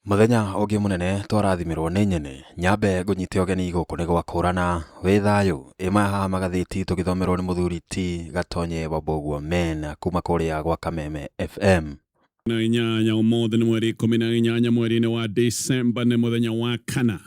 Mũthenya ũngĩ mũnene twarathimirwo nĩ nyene. Nyambe ngũnyite ũgeni gũkũ nĩ gwakũrana wĩ thayũ. Ĩ maya haha magathĩti tũgĩthomerwo nĩ mũthuri ti Gatonye Wambũguo Men kuma kũrĩa gwa Kameme FM. Na inyanya ũmũthĩ nĩ mweri 18 mweri-inĩ wa Disemba, nĩ mũthenya wa kana.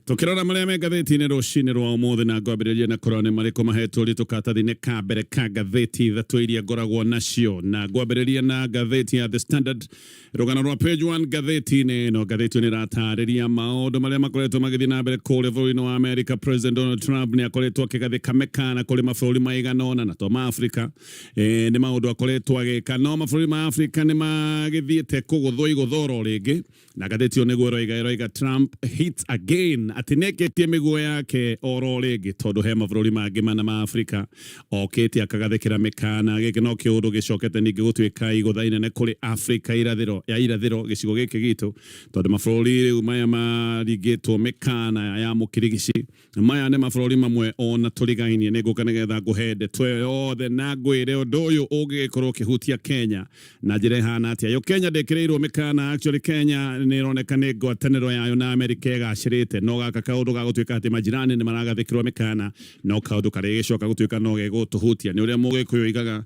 Tũkĩrora marĩa me ngathĩti-inĩ rũcinĩ rwa ũmũthĩ, na ngwambĩrĩria na kũrora nĩ marĩkũ mahetwo ũritũ karatathi-inĩ ka mbere ka ngathĩti ithatũ iria ngoragwo nacio, na ngwambĩrĩria na ngathĩti ya The Standard. Rũgano rwa page 1 ngathĩti-inĩ ĩno, ngathĩti ĩyo nĩ ĩratarĩria maũndũ marĩa makoretwo magĩthiĩ na mbere kũrĩa bũrũri-inĩ wa Amerika. President Donald Trump nĩ akoretwo akĩgathĩka mĩkana kũrĩ mabũrũri maigana ũna na to ma Afrika. Nĩ maũndũ akoretwo agĩka, no mabũrũri ma Afrika nĩ magĩthiĩte kũgũthwo igũthoro rĩngĩ, na ngathĩti ĩyo nĩguo ĩroiga, ĩroiga "Trump hits again", atĩ nĩekĩtie mĩguo yake oro rĩngĩ, tondũ he mabũrũri mangĩ mana ma Afrika okĩte akagathĩkĩra mĩkana. Gĩkĩ no kĩũndũ gĩcokete ningĩ gũtuĩka igũtha inene kũrĩ Afrika irathĩro ya irathĩro, gĩcigo gĩkĩ gitũ, tondũ mabũrũri rĩu maya maringĩtwo mĩkana ya mũkirigici, maya nĩ mabũrũri mamwe ona tũrigainie. Nĩ ngũka nĩgetha ngũhe ndeto ĩyo yothe na ngwĩre ũndũ ũyũ ũngĩgĩkorwo ũkĩhutia Kenya na njĩra ĩhana atĩa. Yo Kenya ndĩkĩrĩirwo mĩkana. Actually, Kenya nĩ ĩroneka nĩ ngwatanĩro yayo na Amerika ĩgacĩrĩte, no gaka kaũndũ ga gũtuĩka atĩ majirani nĩ maragathĩkĩrwo mĩkana no kaũndũ karĩa gĩcoka gũtuĩka no gegũtũhutia. Nĩ ũrĩa Mũgĩkũyũ oigaga,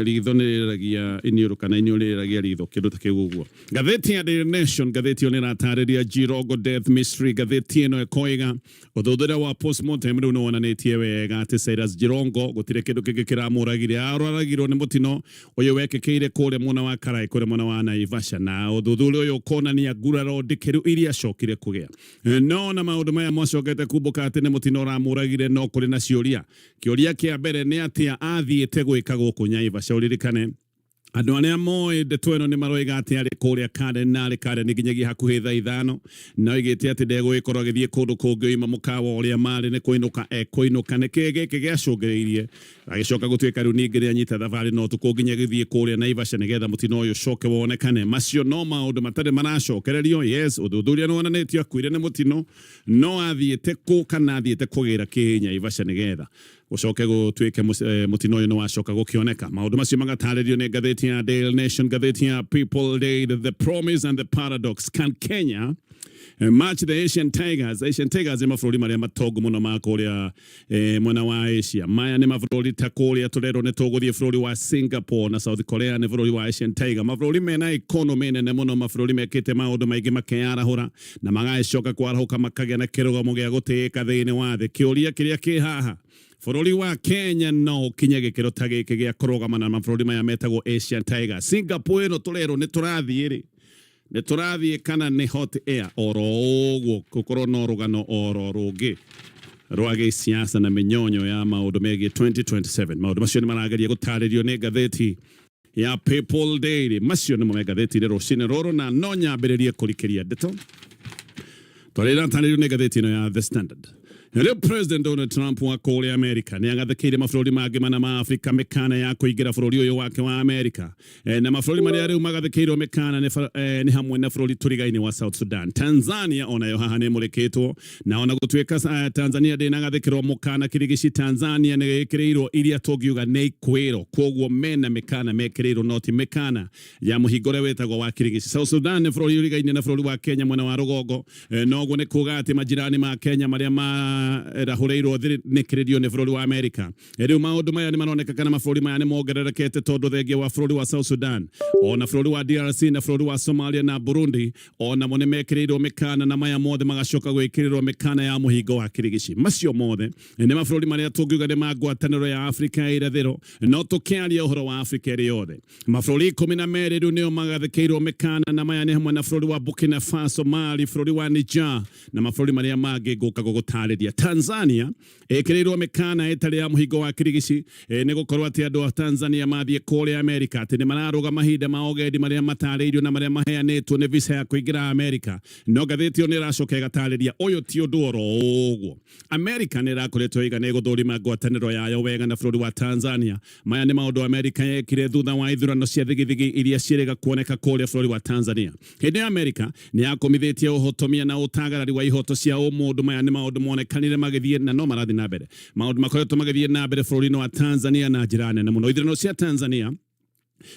ritho nĩ rĩragia iniũrũ kana iniũrũ rĩragia ritho, kĩndũ ta kĩu ũguo. Ngathĩti ya Daily Nation, ngathĩti ĩyo nĩ ĩratarĩria Jirongo death mystery. Ngathĩti ĩno ĩkoiga ũthuthuria wa postmortem rĩu nĩ wonanĩtie wega atĩ Cyrus Jirongo gũtirĩ kĩndũ kĩngĩ kĩramũragire, aroragirwo nĩ mũtino ũyũ wekĩkĩire kũrĩa mwena wa Karai, kũrĩa mwena wa Naivasha, na ũthuthuria ũyũ ũkonania nguraro ndikĩru iria acokire kũgĩa. No na maũndũ maya macokete kumbũka atĩ nĩ mũtino ũramũragire, no kũrĩ na ciũria. Kĩũria kĩa mbere nĩ atĩa athiĩte gwĩka gũkũ Naivasha? Ũririkane andũ arĩa moĩ ndeto ĩno nĩ maroiga atĩ arĩ kũrĩa Karen, na arĩ Karen nginyagia hakuhĩ thaa 5, na oigĩte atĩ ndegũgĩkorwo agĩthiĩ kũndũ kũngĩ, oima mũkawa ũrĩa marĩ nĩ kũinũka ekũinũka. Nĩkĩ gĩkĩ gĩacũngĩrĩirie agĩcoka gũtuĩka rĩu ningĩ nĩanyita thabarĩ no ũtukũ nginya gĩthiĩ kũrĩa Naivasha nĩgetha mũtino ũyũ ũcoke wonekane? Macio no maũndũ matarĩ maracokererio. Yes, ũthuthuria nĩ wonanĩtio akuire nĩ mũtino, no athiĩte kũ kana athiĩte kũgĩra kĩ Naivasha nĩgetha gũcoke gũtuĩke mũtino ũyũ nĩ wacoka gũkĩoneka? Maũndũ macio magatarĩrio nĩ ngathĩti ya Daily Nation. Ngathĩti ya People Daily, "The Promise and the Paradox: Can Kenya match the Asian Tigers?" Asian Tigers nĩ mabũrũri marĩa matongu mũno ma kũrĩa mwena wa Asia. Maya nĩ mabũrũri ta kũrĩa tũrerwo nĩ tũgũthiĩ bũrũri wa Singapore na South Korea, nĩ bũrũri wa Asian Tiger, mabũrũri mena economy nene mũno, mabũrũri mekĩte maũndũ maingĩ makeyarahũra na magagĩcoka kwarahũka makagĩa na kĩrũgamo gĩa gũtĩĩka thĩinĩ wa thĩ. Kĩũria kĩrĩa kĩ haha, bũrũri wa Kenya no ũkinye gĩkĩro ta gĩkĩ gĩa kũrũgama na mabũrũri maya metagwo Asian Tiger? Singapore ĩno tũrerwo nĩ tũrathiĩ rĩ, nĩ tũrathiĩ kana nĩ hot air oro ũguo, gũkorwo no rũgano oro rũngĩ rwa gĩsiasa na mĩnyonyo ya maũndũ megiĩ 2027? Maũndũ macio nĩ marageria gũtarĩrio nĩ ngathĩti ya People Daily. Macio nĩmo me ngathĩti-inĩ rũcinĩ rũrũ, na no nyambĩrĩrie kũrikĩria ndeto twarĩ iratarĩrio nĩ ngathĩti ĩno ya The Standard. Rĩu President Donald Trump wa kũrĩa Amerika nĩ agathĩkĩire mabũrũri mangĩ mana ma Afrika mĩkana ya kũingĩra bũrũri ũyũ wake wa Amerika. Na mabũrũri marĩa rĩu magathĩkĩirwo mĩkana nĩ hamwe na bũrũri tũrigainĩ wa South Sudan. Tanzania onayo haha nĩ ĩmũrĩkĩtwo, na ona gũtuĩka Tanzania ndĩnagathĩkĩrwo mũkana kirigici, Tanzania nĩ ĩkĩrĩirwo iria tũngiuga nĩ ikwĩro, koguo mena mĩkana mekĩrĩirwo, no ti mĩkana ya mũhingo ũrĩa wĩtagwo wa kirigici. South Sudan nĩ bũrũri ũrigaine na bũrũri wa Kenya mwena wa rũgongo. Noguo nĩ kuga atĩ majirani ma Kenya marĩa marahũrĩirwo thinĩkĩrĩrio nĩ bũrũri wa Amerika. Rĩu maũndũ maya nĩ maroneka kana mabũrũri maya nĩ mongererekete, tondũ thengia wa bũrũri wa South Sudan, ona bũrũri wa DRC na bũrũri wa Somalia na Burundi onamo nĩ mekĩrĩirwo mĩkana, na maya mothe magacoka gwĩkĩrĩrwo mĩkana ya mũhingo wa kirigici. Macio mothe nĩ mabũrũri marĩa tũngiuga nĩ ma ngwatanĩro ya Afrika ya irathĩro, no tũkĩaria ũhoro wa Afrika ĩrĩ yothe, mabũrũri 12 rĩu nĩo magathĩkĩirwo mĩkana, na maya nĩ hamwe na bũrũri wa Burkina Faso, Mali, bũrũri wa Niger na mabũrũri marĩa mangĩ ngũka gũgũtarĩria. Tanzania ĩkĩrĩirwo mĩkana ĩtarĩ ya mũhingo wa kirigici, nĩ gũkorwo atĩ andũ a Tanzania mathiĩ kũrĩa Amerika atĩ nĩ mararũga mahinda ma ũgendi marĩa matarĩirio na marĩa maheanĩtwo nĩ visa ya kũingĩra Amerika. No ngathĩti ĩyo nĩ ĩracoka ĩgatarĩria ũyũ ti ũndũ oro ũguo. Amerika nĩ ĩrakoretwo ĩiga nĩ ĩgũthũrima ngwatanĩro yayo wega na bũrũri wa Tanzania. Maya nĩ maũndũ Amerika yekire thutha wa ithurano cia thigithigi iria ciĩrĩga kuoneka kũrĩa bũrũri wa Tanzania. Hĩndĩ ya Amerika nĩ yakomithĩtie ũhotomia na ũtagarari wa ihoto cia ũmũndũ. Maya nĩ maũndũ monekanire magĩthiĩ na no marathiĩ na mbere, maũndũ makoretwo magĩthiĩ na mbere bũrũri-inĩ wa Tanzania na njĩra nene mũno. Ithurano cia Tanzania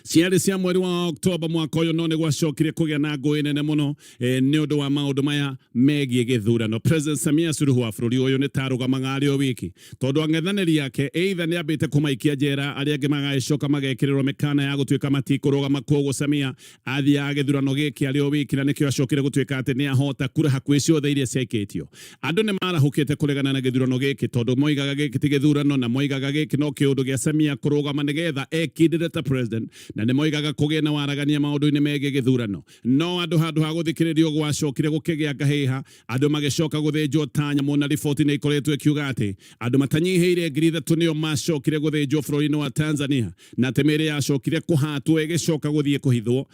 Ciarĩ cia mweri wa Oktoba mwaka ũyũ, no nĩ gwacokire kũgĩa na ngũĩ nene mũno nĩ ũndũ wa maũndũ maya megiĩ gĩthurano. President Samia Suluhu wa bũrũri ũyũ nĩ ta arũgamaga arĩ o wiki tondũ ang'ethanĩri ake either nĩ ambĩte kũmaikia njera, arĩa angĩ magagĩcoka magekĩrĩrwo mĩkana ya gũtuĩka matikũrũgama. Kwoguo Samia athiaga gĩthurano gĩkĩ arĩ o wiki, na nĩkĩo acokire gũtuĩka atĩ nĩ ahota kura hakuhĩ ciothe iria ciaikĩtio. Andũ nĩ marahũkĩte kũregana na gĩthurano gĩkĩ tondũ moigaga gĩkĩ ti gĩthurano, na moigaga gĩkĩ no kĩũndũ gĩa Samia kũrũgama nĩgetha ekindĩre ta president, na nĩ moigaga kũgĩe na waragania maũndũ-inĩ megiĩ gĩthurano. No andũ handũ ha gũthikĩrĩrio gwacokire gũkĩgĩa ngahĩha, andũ magĩcoka gũthĩnjwo ta nyamũ, na riboti nĩ ikoretwo ĩkiuga atĩ andũ matanyihĩire 3,000 nĩo macokire gũthĩnjwo bũrũri-inĩ wa Tanzania, na atĩ mĩĩrĩ yacokire kũhatwo ĩgĩcoka gũthiĩ kũhithwo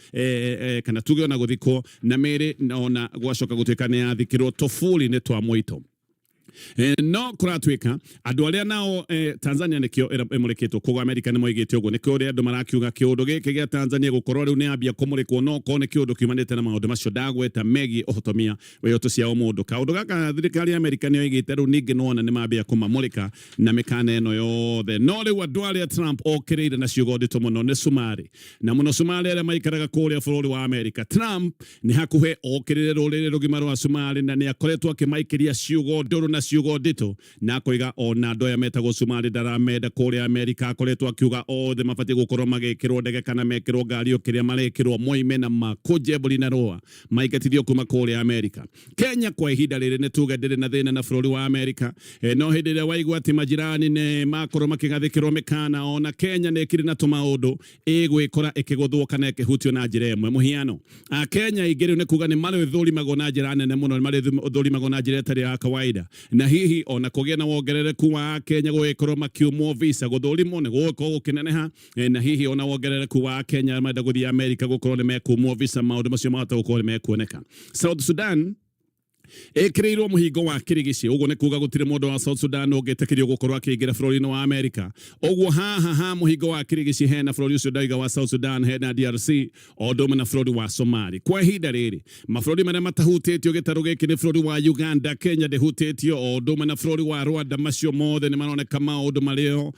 kana tuge ona gũthikwo, na mĩĩrĩ ona gwacoka gũtuĩka nĩ yathikirwo tũburi-inĩ twa mũito. No kũratuĩka andũ arĩa nao Tanzania nĩkĩo ĩmũrĩkĩtwo, koguo Amerika nĩ moigĩte ũguo, nĩkĩo ũrĩa andũ marakiuga kĩũndũ gĩkĩ gĩa Tanzania gũkorwo rĩu nĩ ambia kũmũrĩkwo, no korwo nĩ kĩũndũ kiumanĩte na maũndũ macio ndagweta megiĩ ũhotomia wa ihoto cia ũmũndũ. Kaũndũ gaka thirikari ya Amerika nĩ yoigĩte rĩu ningĩ nĩwona nĩ mambia kũmamũrĩka na mĩkana ĩno yothe. No rĩu andũ arĩa Trump okĩrĩire na ciugo nditũ mũno nĩ Sumarĩ, na mũno Sumarĩ arĩa maikaraga kũrĩa bũrũri wa Amerika. Trump nĩ hakuhĩ okĩrĩre rũrĩrĩ rũgima rwa Sumarĩ, na nĩ akoretwo akĩmaikĩria ciugo ndũrũ na ciugo nditũ, na akoiga ona andũ aya metagwo Sumarĩ ndaramenda kũrĩa Amerika. Akoretwo akiuga othe mabatiĩ gũkorwo magĩkĩrwo ndege kana mekĩrwo ngari o kĩrĩa marekĩrwo, moime na makũnje mbũri na rũa, maingatithio kuma kũrĩa Amerika. Kenya kwa ihinda rĩrĩ nĩ tuge ndĩrĩ na thĩna na bũrũri wa Amerika, no hĩndĩ ĩrĩa waigua atĩ majirani nĩ makorwo makĩgathĩkĩrwo mĩkana, ona Kenya nĩ ĩkĩrĩ na tũmaũndũ ĩgwĩkora ĩkĩgũthwo kana ĩkĩhutio na njĩra ĩmwe. Mũhiano, Akenya aingĩ rĩu nĩ kuga nĩ marĩthũrimagwo na njĩra nene mũno, nĩ marĩthũrimagwo na njĩra ĩtarĩ ya kawaida, na hihi ona kũgĩa na wongerereku wa Akenya gũgĩkorwo makiumwo visa, gũthũrimwo nĩ gũgũkorwo gũkĩneneha, na hihi ona wongerereku wa Akenya marenda gũthiĩ Amerika gũkorwo nĩ mekumwo visa, maũndũ macio mahota gũkorwo nĩ mekuoneka. South Sudan ĩkĩrĩirwo mũhingo wa kĩrigici, ũguo nĩ kuga gũtirĩ mũndũ wa South Sudan ũngĩtĩkĩrio gũkorwo akĩingĩra bũrũri-inĩ wa Amerika. Ũguo haha ha mũhingo wa kĩrigici hena bũrũri ũcio ndaiga wa South Sudan, hena DRC, o ũndũ ũmwe na bũrũri wa Somali. Kwa ihinda rĩrĩ mabũrũri marĩa matahutĩtio gĩtarũ gĩkĩ nĩ bũrũri wa Uganda, Kenya ndĩhutĩtio, o ũndũ ũmwe na bũrũri wa Rwanda. Macio mothe nĩ maroneka maũndũ marĩo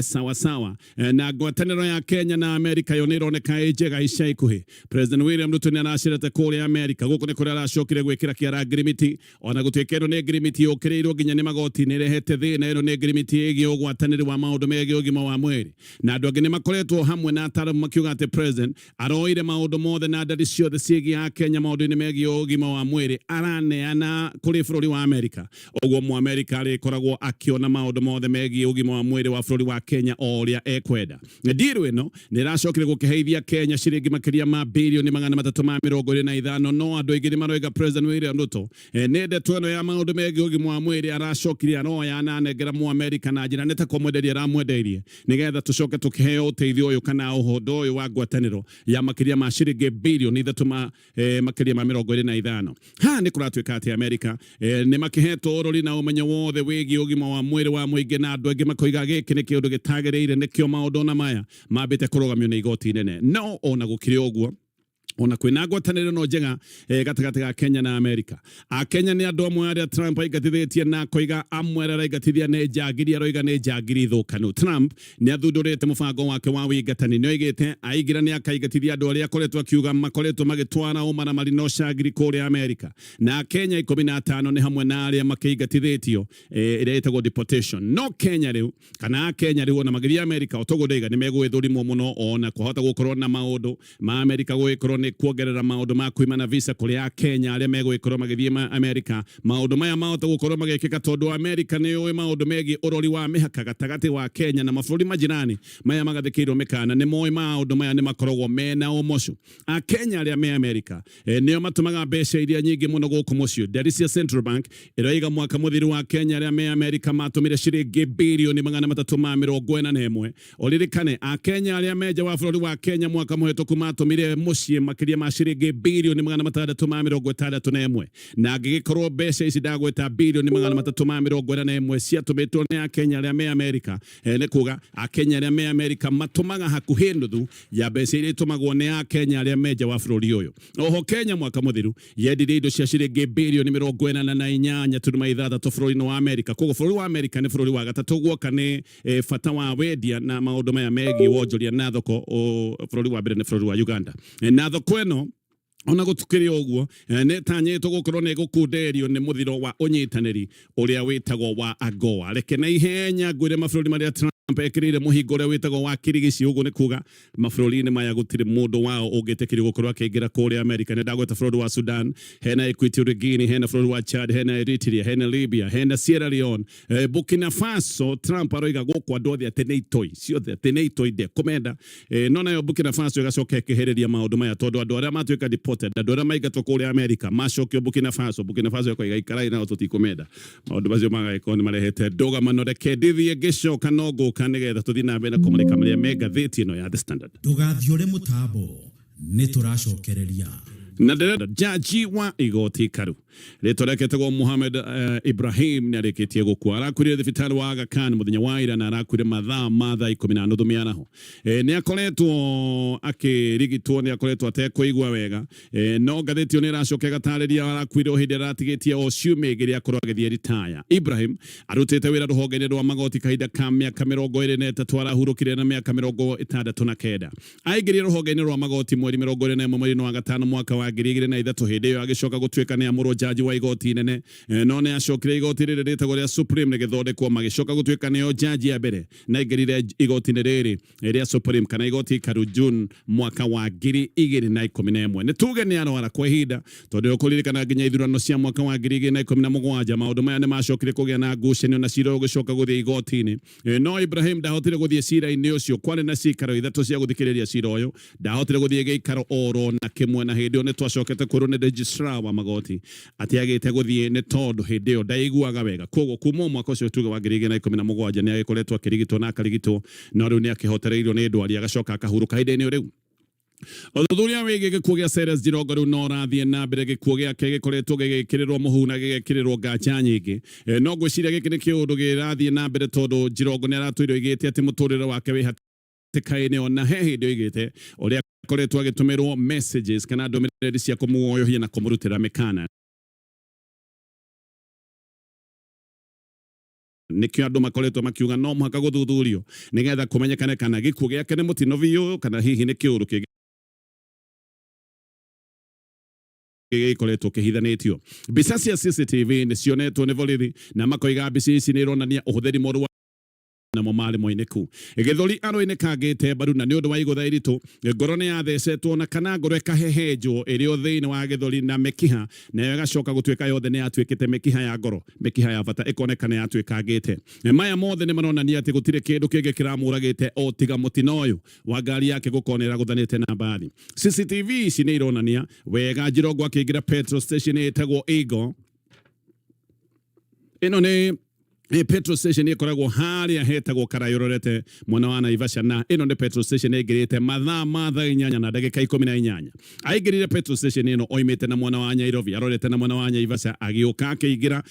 sawa sawa. Na ngwatanĩro ya Kenya na Amerika yo nĩ ĩroneka ĩ njega ica ikuhĩ. President William Ruto nĩ aracerete kũrĩa Amerika. Gũkũ nĩ kũrĩa aracokire gwĩkĩra kĩara ngirimiti, ona gũtuĩka ĩno nĩ ngirimiti yũkĩrĩirwo nginya nĩ magoti, nĩ ĩrehete thĩna. Ĩno nĩ ngirimiti ĩgiĩ ũgwatanĩri wa maũndũ megiĩ ũgima wa mwĩrĩ, na andũ angĩ nĩ makoretwo hamwe na ataaramu makiuga atĩ president aroire maũndũ mothe na ndari ciothe ciĩgiĩ Akenya maũndũ-inĩ megiĩ ũgima wa mwĩrĩ araneana kũrĩ bũrũri wa Amerika. Ũguo Mũamerika arĩkoragwo akĩona maũndũ mothe megiĩ ũgima wa mwĩrĩ wa bũrũri wa Kenya o ũrĩa ekwenda. Deal ĩno nĩ ĩracokire gũkĩheithia Kenya ciringi makĩria ma birioni 325, no andũ aingĩ nĩ maroiga President William Ruto nĩ ndeto ĩno ya maũndũ megiĩ ũgima wa mwĩrĩ aracokire aroya na anengera Mũamerika na njĩra nĩ ta kũmwenderia aramwendeirie, nĩgetha tũcoke tũkĩheo ũteithio ũyũ kana ũhondo ũyũ wa ngwatanĩro ya makĩria ma ciringi birioni ithatũ ma makĩria ma 25. Haha nĩ kũratuĩka atĩ Amerika nĩ makĩhetwo ũrori na ũmenyo wothe wĩgiĩ ũgima wa mwĩrĩ wa mũingĩ, na andũ aingĩ makoiga gĩkĩ nĩ kĩũndũ gĩtagĩrĩire, nĩkĩo maũndũ ona maya mambĩte kũrũgamio nĩ igoti inene. No ona gũkĩrĩ ũguo, ona kwĩna ngwatanĩro no njega gatagatĩ ga Kenya na Amerika, Akenya nĩ andũ amwe arĩa Trump aingatithĩtie, na akoiga amwe arĩa araingatithia nĩ njangiri, aroiga nĩ njangiri thũkanu. Trump nĩ athundũrĩte mũbango wake wa wĩingatani, nĩ oigĩte aingĩra nĩ akaingatithia andũ arĩa akoretwo akiuga makoretwo magĩtwara ũmaramari na ũcangiri kũrĩa Amerika, na Akenya 15 nĩ hamwe na arĩa makĩingatithĩtio, ĩrĩa ĩtagwo deportation. No Kenya rĩu kana Akenya rĩu ona magĩthiĩ Amerika, o toguo ndaiga, nĩ megũgĩthũrimwo mũno, ona kwahota gũkorwo na maũndũ ma Amerika gũgĩkorwo nĩ kuongerera maũndũ ma kuimana visa kũrĩ Akenya arĩa megũgĩkorwo magĩthiĩ Amerika. Maũndũ maya mahota gũkorwo magĩkĩka tondũ Amerika nĩ yũĩ maũndũ megiĩ ũrori wa mĩhaka gatagatĩ wa Kenya na mabũrũri majirani maya magathĩkĩirwo mĩkana, nĩ moĩ maũndũ maya nĩ makoragwo mena ũmocu. Akenya arĩa me Amerika nĩo matũmaga mbeca iria nyingĩ mũno gũkũ mũciĩ. Ndari cia Central Bank ĩroiga mwaka mũthiru wa Kenya arĩa me Amerika matũmire ciringi birioni 341. Ũririkane Akenya arĩa me nja wa bũrũri wa Kenya mwaka mũhĩtũku matũmire mũciĩ. makĩria ma ciringi birioni 661, na angĩgĩkorwo mbeca ici ndagweta birioni 341 ciatũmĩtwo nĩ Akenya arĩa me Amerika, nĩ kuga Akenya arĩa me Amerika matũmaga hakuhĩ nuthu ya mbeca iria itũmagwo nĩ Akenya arĩa me nja wa bũrũri ũyũ. Oho Kenya mwaka mũthiru yendirie indo cia ciringi birioni 48.6 bũrũri-inĩ wa Amerika. Koguo bũrũri wa Amerika nĩ bũrũri wa gatatũ guoka nĩ bata wa wendia na maũndũ maya megiĩ wonjoria na thoko. Bũrũri wa mbere nĩ bũrũri wa Uganda. Na thoko ĩno ona gũtukĩrĩ ũguo nĩ tanyĩtwo gũkorwo nĩ gũkunderio nĩ mũthiro wa ũnyitanĩri ũrĩa wĩtagwo wa AGOA. Reke na ihenya ngwĩre mabũrũri marĩa Trump ekĩrĩire mũhingo ũrĩa wĩtagwo wa kirigici. Ũguo nĩ kuga mabũrũri-inĩ maya gũtirĩ mũndũ wao ũngĩtĩkĩrio gũkorwo akĩingĩra kũrĩa Amerika. Nĩ ndagweta bũrũri wa Sudan, hena Equatorial Guinea, hena bũrũri wa Chad, hena Eritrea, hena Libya, hena Sierra Leone, Burkina Faso. Trump aroiga gũkũ andũ othe atĩ nĩ itoi ciothe, atĩ nĩ itoi, ndekũmenda. No nayo Burkina Faso ĩgacoka ĩkĩhĩrĩria maũndũ maya tondũ andũ arĩa matuĩka deported, andũ arĩa maingatwo kũrĩa Amerika macokio Burkina Faso, Burkina Faso ĩkoiga ikarai nao tũtikũmenda. Maũndũ macio magagĩkorwo nĩ marehete ndũgamano. Reke ndithiĩ, ngĩcoka no ngũka nĩgetha tũthiĩ na mbere na kũmũrĩka marĩa me ngathĩti ĩno ya The Standard. Ndũgathiũre mũtambo, nĩ tũracokereria. Na ndĩrenda jaji wa igoti karu rĩtwa rĩake etagwo Mohamed Ibrahim nĩ arĩkĩtie gũkua. Arakuire thibitarĩ wa Aga Khan mũthenya wa ira na arakuire mathaa ma thaa 10:30 mĩaraho. Nĩ akoretwo akĩrigitwo, nĩ akoretwo atekũigua wega, no ngathĩti ĩyo nĩ ĩracoka ĩgatarĩria arakuire o hĩndĩ aratigĩtie o ciumia igĩrĩ akorwo agĩthiĩ ritaya. Ibrahim arutĩte wĩra rũhonge-inĩ rwa magoti kahinda ka mĩaka 23. Arahurũkire na mĩaka 69. Aingĩrire rũhonge-inĩ rwa magoti mweri 21 mweri-inĩ wa gatano mwaka wa 2003. Hĩndĩ ĩyo agĩcoka gũtuĩka nĩ amũrwo jaji wa igoti inene, no nĩ acokire igoti rĩrĩ rĩtagwo rĩa Supreme rĩgĩthondekwo magĩcoka gũtuĩka nĩo jaji ya mbere, na aingĩrire igoti-inĩ rĩrĩ rĩa Supreme kana igoti ikaru June mwaka wa 2011. Nĩ tuge nĩ arwara kwa ihinda tondũ ũkũririkana nginya ithurano cia mwaka wa 2017 maũndũ maya nĩ macokire kũgĩa na ngucanio na cira ũgĩcoka gũthiĩ igoti-inĩ. No Ibrahim ndahotire gũthiĩ cira-inĩ ũcio. Kwarĩ na cikaro ithatũ cia gũthikĩrĩria cira ũyũ, ndahotire gũthiĩ gĩikaro oro na kĩmwe, na hĩndĩ ĩyo nĩ twacokete kwĩrwo nĩ registrar wa magoti atĩ agĩte gũthiĩ nĩ tondũ hĩndĩ ĩyo ndaiguaga wega. Koguo kuma o mwaka ũcio tuge wa 2017 nĩ agĩkoretwo akĩrigitwo na akarigitwo, no rĩu nĩ akĩhotereirio nĩ ndwari agacoka akahurũka ihinda-inĩ rĩu. Ũthuthuria wĩgiĩ gĩkuũ gĩa Cyrus Jirongo rĩu no ũrathiĩ na mbere. Gĩkuũ gĩake gĩkoretwo gĩgĩkĩrĩrwo mũhu na gĩgekĩrĩrwo nganja nyingĩ. No ngwĩciria gĩkĩ nĩ kĩũndũ kĩrathiĩ na mbere tondũ Jirongo nĩ aratũire oigĩte atĩ mũtũrĩre wake wĩ hatĩka-inĩ. Ona he hĩndĩ oigĩte ũrĩa akoretwo agĩtũmĩrwo messages kana ndũmĩrĩri cia kũmuoyohia na kũmũrutĩra mĩkana. Nĩkĩo andũ makoretwo makiuga no mũhaka gũthuthurio nĩgetha kũmenyekane kana gĩkuũ gĩake nĩ mũtino biũ kana hihi nĩ kĩũndũ kĩngĩ gĩkoretwo kĩhithanĩtio. Mbica cia CCTV nĩ cionetwo nĩ borithi na makoiga mbica ici nĩ ironania ũhũthĩri mũru wa namo marĩ moinĩku. Gĩthũri aroinĩkangĩte mbaru na nĩ ũndũ wa igũtha iritũ, ngoro nĩ yathecetwo na kana ngoro ĩkahehenjwo ĩrĩ o thĩinĩ wa gĩthũri na mĩkiha nayo ĩgacoka gũtuĩka yothe nĩ yatuĩkĩte mĩkiha ya ngoro, mĩkiha ya bata ĩkoneka nĩ yatuĩkangĩte. Maya mothe nĩ maronania atĩ gũtirĩ kĩndũ kĩngĩ kĩramũragĩte o tiga mũtino ũyũ wa ngari yake gũkorwo nĩ ĩragũthanĩte na mbathi. CCTV ici nĩ ironania wega Jirongo akĩingĩra petrol station ĩtagwo Eagle. Ĩno nĩ petrol station ĩkoragwo harĩa hetagwo Karaĩ ũrorete mwena wa Naivasha, na ĩno nĩ petrol station ĩingĩrĩte mathaa ma thaa 8:18. Aingĩrire petrol station ĩno oimĩte na mwena wa Nairobi arorete na mwena wa Naivasha, agĩũka akĩingĩra,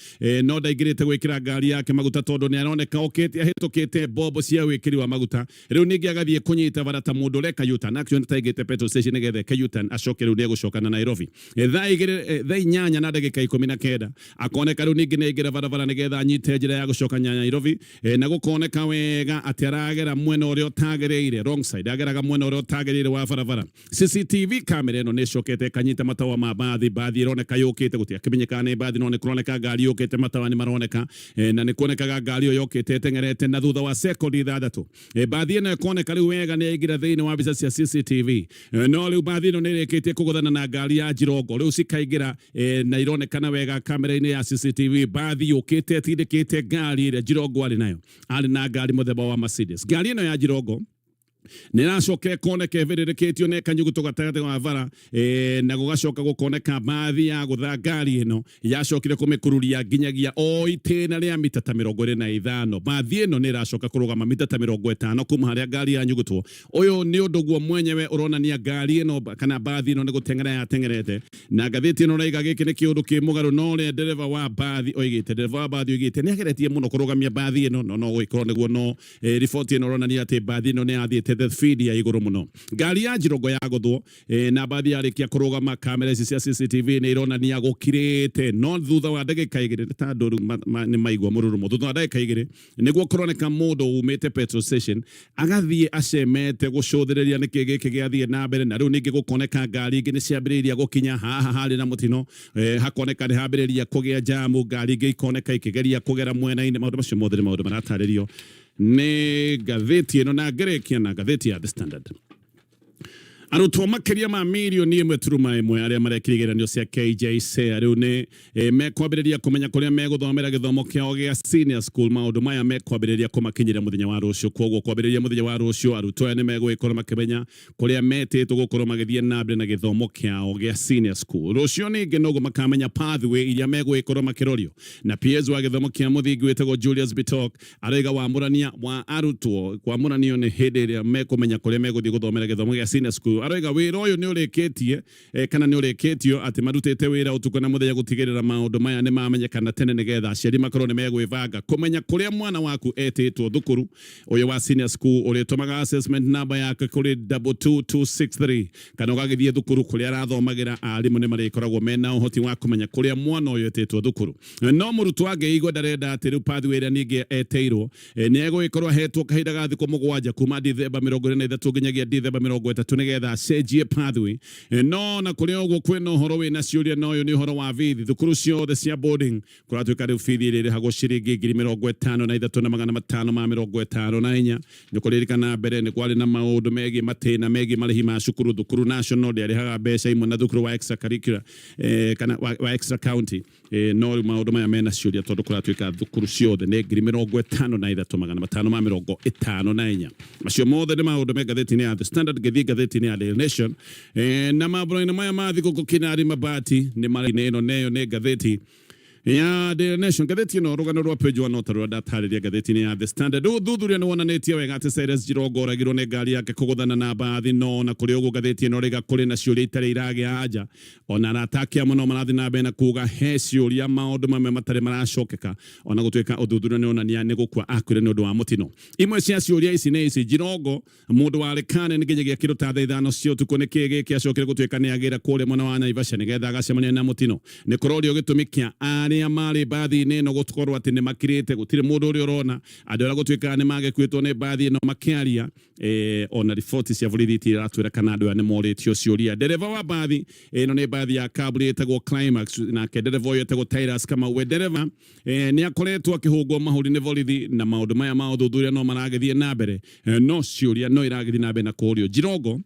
no ndaingĩrĩte gwĩkĩra ngari yake maguta tondũ nĩ aroneka okĩte ahĩtũkĩte bombo cia wĩkĩri wa maguta. Rĩu ningĩ agathiĩ kũnyita bara ta mũndũ ũreka U-turn. Actually nĩ petrol station nĩgetha eke U-turn acoke rĩu nĩ egũcoka na Nairobi. Thaa igĩrĩ, thaa 8:19 akoneka rĩu ningĩ nĩ aingĩra barabara nĩgetha anyite njĩra ya gũcoka Nairobi, na gũkoneka wega atĩ aragera mwena ũrĩa ũtagĩrĩire, wrong side, ageraga mwena ũrĩa ũtagĩrĩire wa barabara. CCTV kamera ĩno nĩ ĩcokete ĩkanyita matawa ma mbathi. Mbathi ĩroneka yũkĩte, gũtiakĩmenyekaga nĩ mbathi, no nĩ kũroneka ngari yũkĩte, matawa nĩ maroneka, na nĩ kuonekaga ngari ĩyo yũkĩte ĩteng'erete, na thutha wa sekondi 6 mbathi ĩno ĩkoneka rĩu wega nĩ yaingĩra thĩinĩ wa mbica cia CCTV. No rĩu mbathi ĩno nĩ ĩrĩkĩtie kũgũthana na ngari ya Jirongo, rĩu cikaingĩra, na ironekana wega kamera-inĩ ya CCTV mbathi yũkĩte ĩtindĩkĩte ngari ĩrĩa Jirongo arĩ nayo. Arĩ na ngari mũthemba wa Mercedes. Ngari ĩno ya Jirongo Nä ĩracoka ĩkoneka ĩbĩrĩrĩkĩtio na ĩkanyugutwo gatagatĩ wa bara na gũgacoka gũkoneka mbathi ya gũtha ngari ĩno yacokire kũmĩkururia nginyagia o itĩna rĩa mita ta 25. Mbathi ĩno nĩ ĩracoka kũrũgama mita ta 50 kuma harĩa ngari yanyugutwo. Ũyũ nĩ ũndũ guo mwenyewe ũronania ngari ĩno kana mbathi ĩno nĩ gũteng'era yateng'erete. Na ngathĩti ĩno ĩraiga gĩkĩ nĩ kĩũndũ kĩ mũgarũ na ũrĩa ndereba wa mbathi oigĩte. Ndereba wa mbathi oigĩte nĩ ageretie mũno kũrũgamia mbathi ĩno no no gũgĩkorwo nĩguo no riboti ĩno ĩronania atĩ mbathi ĩno nĩ yathiĩte the speed ya igũrũ mũno. Ngari ya Njirongo yagũthwo na mbathi yarĩkia kũrũgama, kamera ici cia CCTV nĩ ironania gũkirĩte, no thutha wa ndagĩka igĩrĩ nĩ ta andũ rĩu nĩ maigua mũrurumo. Thutha wa ndagĩka igĩrĩ nĩguo kũroneka mũndũ umĩte petrol station agathiĩ acemete gũcũthĩrĩria nĩkĩ gĩkĩ gĩathiĩ na mbere, na rĩu ningĩ gũkoneka ngari ingĩ nĩ ciambĩrĩirie gũkinya haha harĩ na mũtino, hakoneka nĩ hambĩrĩria kũgĩa jamu, ngari ingĩ ikoneka ikĩgeria kũgera mwena-inĩ. Maũndũ macio mothe nĩ maũndũ maratarĩrio nĩ ngathĩti ĩno, na ngĩrĩkia na ngathĩti ya The Standard. Arutwo makĩria ma 1.1 million arĩa marekire igeranio cia KJSEA rĩu nĩ mekwambĩrĩria kũmenya kũrĩa megũthomera gĩthomo kĩao gĩa senior school. Maũndũ maya mekwambĩrĩria kũmakinyĩra mũthenya wa rũciũ. Kwoguo kwambĩrĩria mũthenya wa rũciũ arutwo aya nĩ megũgĩkorwo makĩmenya kũrĩa metĩtwo gũkorwo magĩthiĩ na mbere na gĩthomo kĩao gĩa senior school. Rũciũ ningĩ noguo makamenya pathway iria megũgĩkorwo makĩrorio. Na PS wa gĩthomo kĩa mũthingi wĩtagwo Julius Bitok araiga wamũrania wa arutwo kwamũranio nĩ hĩndĩ ĩrĩa mekũmenya kũrĩa megũthiĩ gũthomera gĩthomo gĩa senior school. Araiga wĩra ũyũ nĩ ũrĩkĩtie kana nĩ ũrĩkĩtio atĩ marutĩte wĩra ũtukũ na mũthenya gũtigĩrĩra maũndũ maya nĩ mamenyekana tene nĩgetha aciari makorwo nĩ megwĩbanga kũmenya kũrĩa mwana waku etĩtwo thukuru ũyũ wa senior school. Ũrĩtũmaga assessment number yake kũrĩ 22263 kana ũgagĩthiĩ thukuru kũrĩa arathomagĩra. Arimũ nĩ marĩkoragwo mena ũhoti wa kũmenya kũrĩa mwana ũyũ etĩtwo thukuru. No mũrutwo angĩigua ndarenda atĩ rĩu pathway ĩrĩa ningĩ eteirwo, nĩ egũgĩkorwo ahetwo kahinda ga thikũ 7 kuma Dithemba 23 nginyagia Dithemba 30 nĩgetha acenjie pathway. No na kũrĩ ũguo kwĩna ũhoro wĩna ciũria, na ũyũ nĩ ũhoro wa bithi. Thukuru ciothe cia boarding kũratuĩka rĩu bithi ĩrĩa ĩrĩhagwo ciringi 53,554. Nĩ kũririkana mbere nĩ kwarĩ na maũndũ megiĩ matĩna megiĩ marĩhi ma cukuru. Thukuru national ndĩarĩhaga mbeca imwe na thukuru wa extracurricular kana wa extra county. No rĩu maũndũ maya mena ciũria tondũ kũratuĩka thukuru ciothe nĩ 53,554. Macio mothe nĩ maũndũ me ngathĩti-inĩ ya The Standard. Ngĩthiĩ ngathĩti-inĩ ya Daily Nation, na mambũra-inĩ maya ma thigũkũ Kinari Mabati nĩ marĩ ĩno neyo nĩ ngathĩti ya Daily Nation. Ngathĩti ĩno rũgano rwa page 1 no ta rũrĩa ndatarĩria ngathĩti-inĩ ya The Standard. Rĩu ũthuthuria nĩ wonanĩtie wega atĩ Cyrus Jirongo oragirwo nĩ ngari yake kũgũthana na mbathi, no ona kũrĩ ũguo ngathĩti ĩno rĩga kũrĩ na ciũria itarĩ iragĩa anja. Ona arata ake amwe no marathiĩ na mbere na kuga he ciũria maũndũ mamwe matarĩ maracokeka ona gũtuĩka ũthuthuria nĩ onania nĩ gũkua akuire nĩ ũndũ wa mũtino. Imwe cia ciũria ici nĩ ici: Jirongo mũndũ warĩ Karen nginyagia kĩndũ ta thaa 5 cia ũtukũ, nĩ kĩĩ gĩkĩ acokire gũtuĩka nĩ agĩra kũrĩa mwena wa Naivasha nĩgetha agacemania na mũtino? Nĩ kũrorio gĩtũmi kĩa arĩa marĩ mbathi-inĩ ĩno gũkorwo atĩ nĩ makirĩte, gũtirĩ mũndũ ũrĩa ũrona andũ arĩa gũtuĩkaga nĩ magĩkuĩtwo nĩ mbathi ĩno makĩaria. Ona riboti cia borithi itiratwĩra kana andũ aya nĩ morĩtio ciũria. Ndereba wa mbathi ĩno nĩ mbathi ya kambuni ĩtagwo Climax, nake ndereba ũyũ etagwo Titus Kamau. We ndereba nĩ akoretwo akĩhũngwo mahũri nĩ borithi, na maũndũ maya ma ũthuthuria no maragĩthiĩ na mbere, no ciũria no iragĩthiĩ na mbere na kũũrio. Jirongo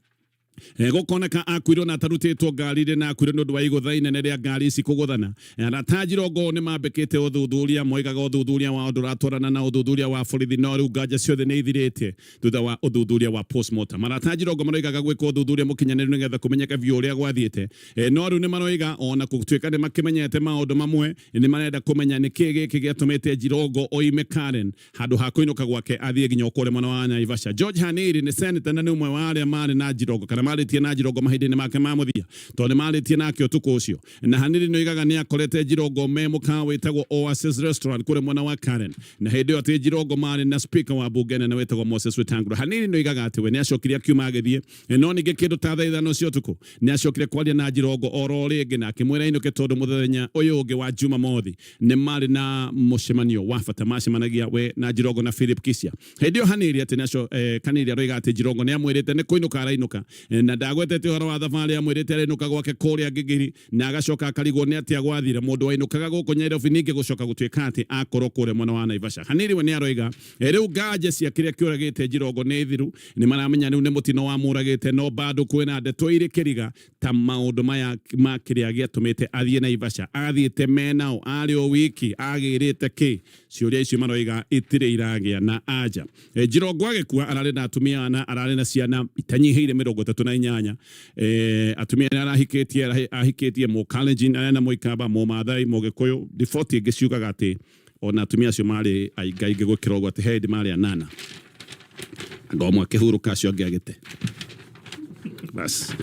gũkoneka akuirwo na atarutĩtwo ngari-inĩ na akuirwo nĩ ũndũ wa igũtha inene rĩa ngari ici kũgũthana. Arata Jirongo nĩ mambĩkĩte ũthuthuria, moigaga ũthuthuria wao ndũratwarana na ũthuthuria wa borithi, no rĩu nganja ciothe nĩ ithirĩte thutha wa ũthuthuria wa postmortem. Arata Jirongo maroigaga gwĩka ũthuthuria mũkinyanĩru nĩgetha kũmenyeke biũ ũrĩa gwathiĩte. No rĩu nĩ maroiga ona gũtuĩka nĩ makĩmenyete maũndũ mamwe, nĩ marenda kũmenya nĩ kĩĩ gĩkĩ gĩatũmĩte Jirongo oime Karen handũ ha kũinũka gwake athiĩ nginya kũrĩa mwena wa Naivasha. George Haniri nĩ senator na nĩ ũmwe wa arĩa marĩ na Jirongo kana marĩtie na Jirongo mahinda-inĩ make ma mũthia, tondũ nĩ marĩtie nake ũtukũ ũcio. Na Haniri nĩ oigaga nĩ akorete Jirongo me mũkawa wĩtagwo Oasis Restaurant kũrĩa mwena wa Karen, na hĩndĩ ĩyo atĩ Jirongo marĩ na speaker wa bunge nene wĩtagwo Moses Wetangula. Haniri nĩ oigaga atĩ we nĩ acokire akiuma agĩthiĩ, no ningĩ kĩndũ ta thaa 5 cia ũtukũ nĩ acokire kwaria na Jirongo oro rĩngĩ na akĩmwĩra ainũke tondũ mũthenya ũyũ ũngĩ wa Jumamothi nĩ marĩ na mũcemanio wa bata macemanagia we na Jirongo na Philip Kisia. Hĩndĩ ĩyo Haniri atĩ nĩaco Kaniri aroiga atĩ Jirongo nĩ amwĩrĩte nĩ kũinũka arainũka. Na ndagwetete ũhoro wa thabarĩ, amwĩrĩte arĩnũka gwake kũrĩa Ngigiri, na agacoka akarigwo nĩ atĩa gwathire mũndũ wainũkaga gũkũ Nyairobi ningĩ gũcoka gũtuĩka atĩ akorwo kũrĩa mwena wa Naivasha. Haniri we nĩ aroiga rĩu nganja cia kĩrĩa kĩũragĩte Jirongo nĩ thiru, nĩ maramenya rĩu nĩ mũtino wamũragĩte, no bado kwĩna ndeto irĩ kĩriga ta maũndũ maya ma kĩrĩa gĩatũmĩte athiĩ Naivasha, athiĩte menao, arĩ o wiki, agĩrĩte kĩ? Ciũria icio maroiga itirĩ iragĩa na anja. Jirongo agĩkua ararĩ na atumia ana, ararĩ na ciana itanyihĩire 38. Atumia arĩa arahikĩtie, ahikĩtie Mũkalenjin, arĩa na Mũikamba, Mũmathai, Mũgĩkũyũ. Riboti ingĩ ciugaga atĩ ona atumia acio marĩ aingaingĩ gũkĩra ũguo, atĩ he hĩndĩ marĩ anana, anga ũmwe akĩhurũka, acio angĩ agĩte. Bas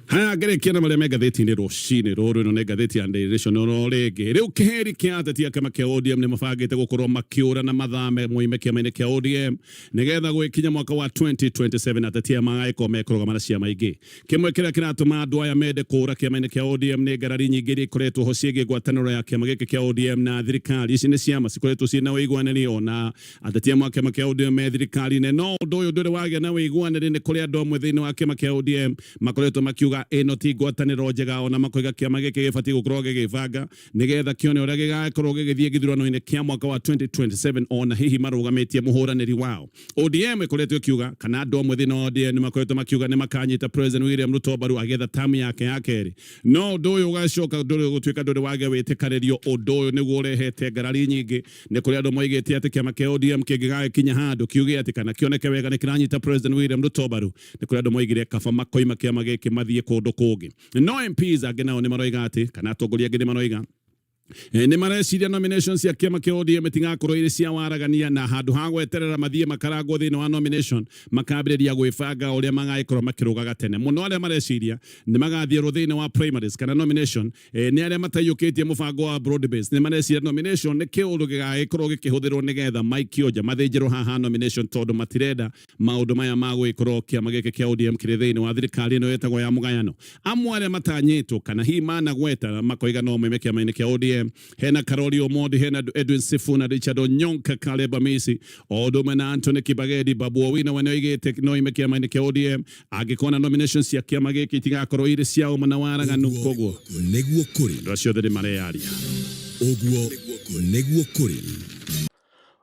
haya, ngĩrĩkia na marĩa me ngathĩti-inĩ rũcinĩ rũrũ. Ĩno nĩ ngathĩti ya Daily Nation oro rĩngĩ. Rĩu kĩheri kĩa ateti a kĩama kĩa ODM nĩ mabangĩte gũkorwo makĩũra na mathame moime kĩama-inĩ kĩa ODM, nĩgetha gwĩkinya mwaka wa 2027 ateti aya magagĩkorwo mekũrũgama na ciama ingĩ. Kĩmwe kĩrĩa kĩratũma andũ aya mende kũũra kĩama-inĩ kĩa ODM nĩ ngarari nyingĩ iria ikoretwo ho ciĩgiĩ ngwatanĩro ya kĩama gĩkĩ kĩa ODM na thirikari. Ici nĩ ciama cikoretwo ciĩ na ũiguanĩri, ona ateti amwe a kĩama kĩa ODM me thirikari-inĩ, no ũndũ ũyũ ndũrĩ wagĩa na ũiguanĩri. Nĩ kũrĩ andũ amwe thĩinĩ wa kĩama kĩa ODM makoretwo makiuga ĩno ti ngwatanĩro njega, ona makoiga kĩama gĩkĩ gĩbatiĩ gũkorwo gĩgĩbanga nĩgetha kĩone ũrĩa gĩgakorwo gĩgĩthiĩ gĩthurano-inĩ kĩa mwaka wa 2027, ona hihi marũgamĩtie mũhũranĩri wao. ODM ĩkoretwo ĩkiuga, kana andũ amwe thĩinĩ wa ODM nĩ makoretwo makiuga nĩ makanyita President William Ruto mbaru agĩetha tamu yake ya kerĩ, no ũndũ ũyũ ũgacoka ndũrĩ gũtuĩka ndũrĩ wagĩa wĩtĩkanĩrio. Ũndũ ũyũ nĩguo ũrehete ngarari nyingĩ. Nĩ kũrĩ andũ moigĩte atĩ kĩama kĩa ODM kĩngĩgagĩkinya handũ kiuge atĩ kana kĩoneke wega nĩ kĩranyita President William Ruto mbaru, nĩ kũrĩ andũ moigire kaba makoima kĩama gĩkĩ mathiĩ kũndũ kũngĩ. No MPs angĩ nao nĩ maroiga atĩ, kana atongoria angĩ nĩ maroiga nĩ mareciria nomination cia kĩama kĩa ODM itigakorwo irĩ cia waragania, na handũ ha gweterera mathiĩ makarangwo thĩinĩ wa nomination, makambĩrĩria gwĩbanga ũrĩa magagĩkorwo makĩrũgaga tene mũno. Arĩa mareciria nĩ magathiĩrwo thĩinĩ wa primaries kana nomination nĩ arĩa mataiyũkĩtie mũbango wa broad base. Nĩ mareciria nomination nĩ kĩũndũ gĩgagĩkorwo gĩkĩhũthĩrwo nĩgetha maikio nja, mathĩnjĩrwo haha nomination, tondũ matirenda maũndũ maya ma gwĩkorwo kĩama gĩkĩ kĩa ODM kĩrĩ thĩinĩ wa thirikari ĩno ĩtagwo ya mũgayano. Amwe arĩa matanyĩtwo kana hihi managweta makoiga no moime kĩama-inĩ kĩa ODM, hena Karori Omondi, hena Edwin Sifuna, Richard Onyonka, Caleb Amisi, o ũndũ ũmwe na Anthony Kibagedi. Babu Owino we nĩoigĩte no oime kĩama-inĩ kĩa ODM angĩkona nomination cia kĩama gĩkĩ itigakorwo irĩ cia ũma na waraganu. Koguo Nĩguo kũrĩ. Andũ acio othe nĩ mareyaria. Ũguo nĩguo kũrĩ.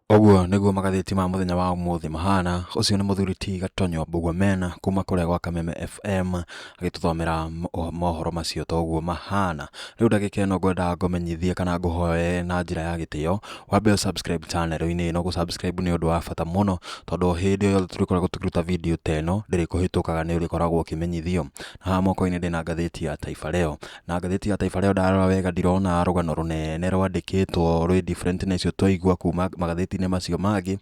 Ũguo nĩguo magathĩti ma mũthenya wa ũmũthĩ mahana. Ũcio nĩ mũthuri ti Gatonyo Mbugua Mena kuma kũrĩa gwa Kameme FM agĩtũthomera mohoro macio toguo mahana. Rĩu ndagĩka ĩno ngwenda ngũmenyithie kana ngũhoe na njĩra ya gĩtĩo wambe ũ subscribe channel-inĩ ĩno. Gũ subscribe nĩ ũndũ wa bata mũno, tondũ hĩndĩ o yothe tũrĩkoragwo tũkĩruta video ta ĩno ndĩrĩkũhĩtũkaga, nĩ ũrĩkoragwo ũkĩmenyithio. Na haha moko-inĩ ndĩna ngathĩti ya Taifa Leo, na ngathĩti ya Taifa Leo ndarora wega ndirona rũgano rũnene rwandĩkĩtwo rwĩ different na icio twaigua kuma magathĩti-inĩ macio mangĩ.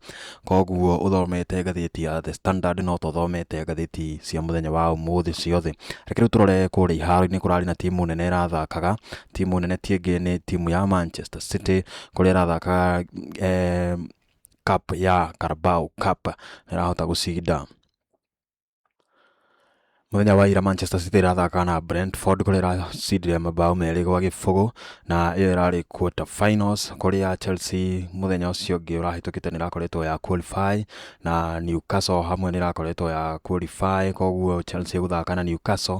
Koguo ũthomete ngathĩti ya The Standard no tũthomete ngathĩti cia mũthenya wa ũmũthĩ ciothe. Reke rĩu tũrore kũrĩa iharo-inĩ. Kũrarĩ na timu nene ĩrathakaga, timu nene ti ĩngĩ nĩ timu ya Manchester City, kũrĩa ĩrathakaga cup ya Carabao Cup na ĩrahota gũcinda. Mũthenya wa ira Manchester City ĩrathakaga na Brentford, kũrĩa ĩracindire mabao 2-0, na ĩyo ĩrarĩ quarter finals, kũrĩa Chelsea mũthenya ũcio ũngĩ ũrahĩtũkĩte nĩ ĩrakoretwo ya qualify, na Newcastle hamwe nĩ ĩrakoretwo ya qualify. Koguo Chelsea ĩgũthaka na Newcastle.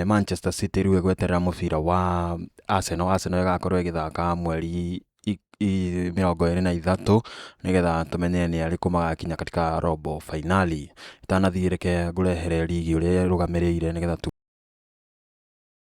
Manchester City rĩu ĩgweterera mũbira wa Arsenal. Arsenal ĩgakorwo ĩgĩthaka mweri 23, nĩgetha tũmenye nĩ arĩkũ magakinya katika robo fainali. Itanathiĩ, reke ngũrehere rigi ũrĩa ĩrũgamĩrĩire nĩgetha tu.